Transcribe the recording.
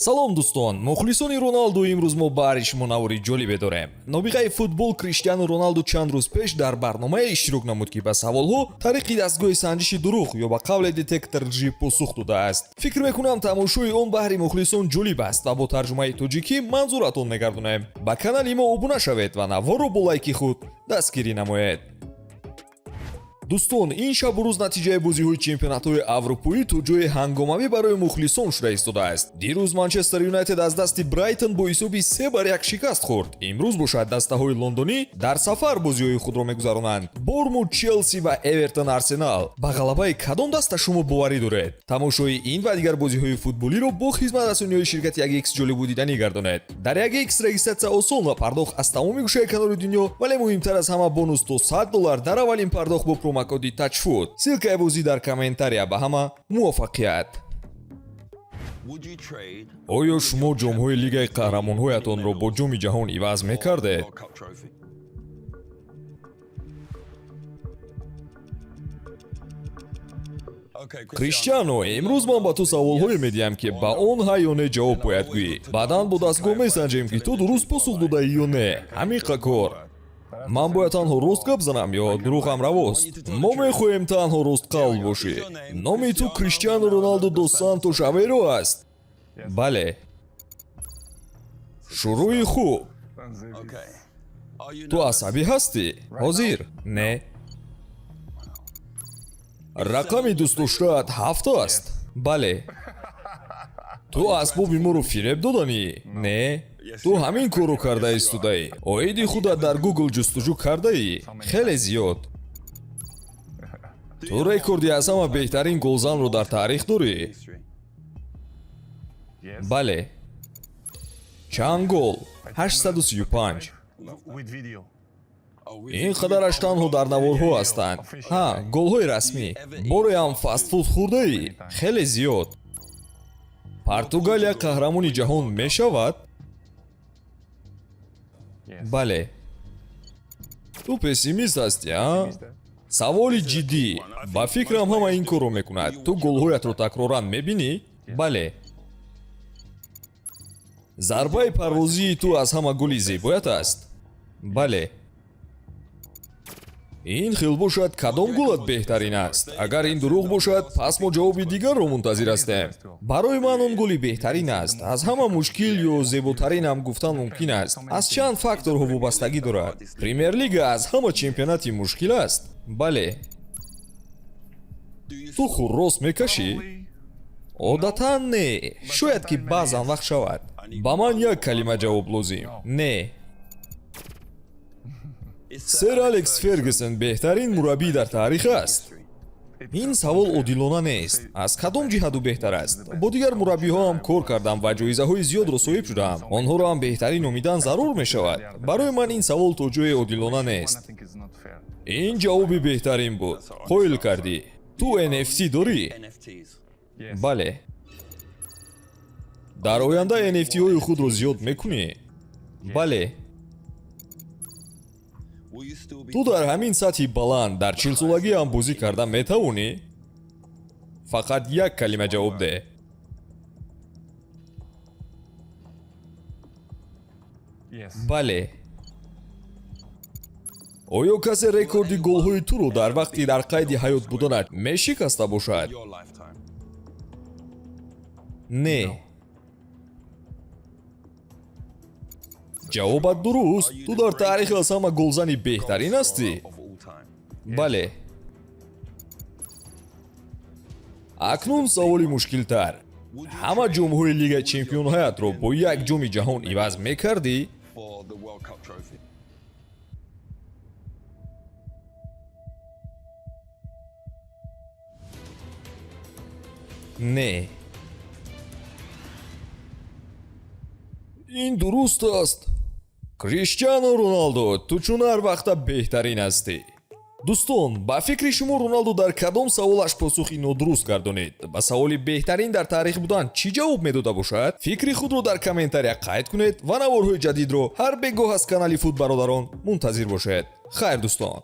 Салом, дӯстон, мухлисони Роналду. Имрӯз мо баҳри шумо навори ҷолибе дорем. Нобиғаи футбол Криштиану Роналду чанд рӯз пеш дар барномае иштирок намуд, ки ба саволҳо тариқи дастгоҳи санҷиши дурӯғ ё ба қавле детектор лжи посух додааст. Фикр мекунам, тамошои он баҳри мухлисон ҷолиб аст ва бо тарҷумаи тоҷикӣ манзуратон мегардонем. Ба канали мо обуна шавед ва наворро бо лайки худ дастгирӣ намоед. Дӯстон, ин шабу рӯз натиҷаи бозиҳои чемпионатҳои аврупоӣ то ҷои ҳангомавӣ барои мухлисон шуда истодааст. Дирӯз Манчестер Юнайтед аз дасти Брайтон бо ҳисоби 3-1 шикаст хӯрд. Имрӯз бошад, дастаҳои лондонӣ дар сафар бозиҳои худро мегузаронанд: Бормут Челси ва Эвертон Арсенал. Ба ғалабаи кадом даста шумо боварӣ доред? Тамошои ин ва дигар бозиҳои футболиро бо хизматрасониҳои ширкати 1X ҷолибу диданӣ гардонед. Дар 1X регистратсия осон ва пардохт аз тамоми гӯшаи канори дунё, вале муҳимтар аз ҳама, бонус то 100 доллар дар аввалин пардохт бо промокоди TAJFOOT. Ссылкаи бозӣ дар комментария. Ба ҳама муваффақият! Оё шумо ҷомҳои Лигаи қаҳрамонҳоятонро бо Ҷоми ҷаҳон иваз мекардед? Криштиано, имрӯз ман ба ту саволҳое медиҳам, ки ба он ҳа ё не ҷавоб бояд гӯӣ. Баъдан бо дастгоҳ месанҷем, ки ту дуруст посух додаӣ ё не. Ҳамиқа кор. Ман бояд танҳо рост гап занам ё дурӯғам равост? Мо мехоҳем, танҳо ростқавл бошӣ. Номи ту Криштиану Роналду дос Сантош Аверо аст? Бале. Шурӯи хуб. Ту асабӣ ҳастӣ ҳозир? Не. Рақами дӯстдоштаат 7 аст? Бале. Ту асбоби моро фиреб доданӣ? Не. Ту ҳамин корро карда истодаӣ. Оиди худат дар Гугл ҷустуҷӯ кардаӣ? Хеле зиёд. Ту рекорди аз ҳама беҳтарин голзанро дар таърих дорӣ? Бале. Чанд гол? 835. Ин қадараш танҳо дар наворҳо ҳастанд. Ҳа, голҳои расмӣ. Бореам фастфуд хӯрдаӣ? Хеле зиёд. Португалия қаҳрамони ҷаҳон мешавад? Бале. Ту пессимист ҳастӣ, а? Саволи ҷиддӣ. Ба фикрам, ҳама ин корро мекунад. Ту голҳоятро такроран мебинӣ? Бале. Зарбаи парвозии ту аз ҳама гули зебоят аст? Бале. Ин хел бошад, кадом гулат беҳтарин аст? Агар ин дурӯғ бошад, пас мо ҷавоби дигарро мунтазир ҳастем. Барои ман он гули беҳтарин аст. Аз ҳама мушкил ё зеботаринам гуфтан мумкин аст, аз чанд факторҳо вобастагӣ дорад. Премер-лига аз ҳама чемпионати мушкил аст? Бале. Ту хуррос мекашӣ? Одатан не, шояд ки баъзан вақт шавад. Ба ман як калима ҷавоб лозим: не. Сэр Алекс Фергюсон беҳтарин мураббӣ дар таърих аст? Ин савол одилона нест. Аз кадом ҷиҳату беҳтар аст? Бо дигар мураббиҳо ҳам кор кардам ва ҷоизаҳои зиёдро соҳиб шудаам. Онҳоро ҳам беҳтарин номидан зарур мешавад. Барои ман ин савол то ҷое одилона нест. Ин ҷавоби беҳтарин буд. Қоил кардӣ. Ту NFT дорӣ? Бале. Дар оянда NFT-ҳои худро зиёд мекунӣ? Бале. Ту дар ҳамин сатҳи баланд дар 40-солагӣ ҳам бозӣ карда метавонӣ? Фақат як калима ҷавоб деҳ. Бале. Оё касе рекорди голҳои туро дар вақти дар қайди ҳаёт буданат мешикаста бошад? Не. Ҷавобат дуруст. Ту дар таърих аз ҳама голзани беҳтарин ҳастӣ? Бале. Акнун саволи мушкилтар. Ҳама ҷомҳои Лигаи чемпионҳоятро бо як Ҷоми ҷаҳон иваз мекардӣ? For the World Cup trophy. Не. Ин дуруст аст. Криштиану Роналдо, ту чун ҳар вақта беҳтарин ҳастӣ. Дӯстон, ба фикри шумо, Роналдо дар кадом саволаш посухи нодуруст гардонид? Ба саволи беҳтарин дар таърих будан чӣ ҷавоб медода бошад? Фикри худро дар комментария қайд кунед ва наворҳои ҷадидро ҳар бегоҳ аз канали Фут Бародарон мунтазир бошед. Хайр, дӯстон.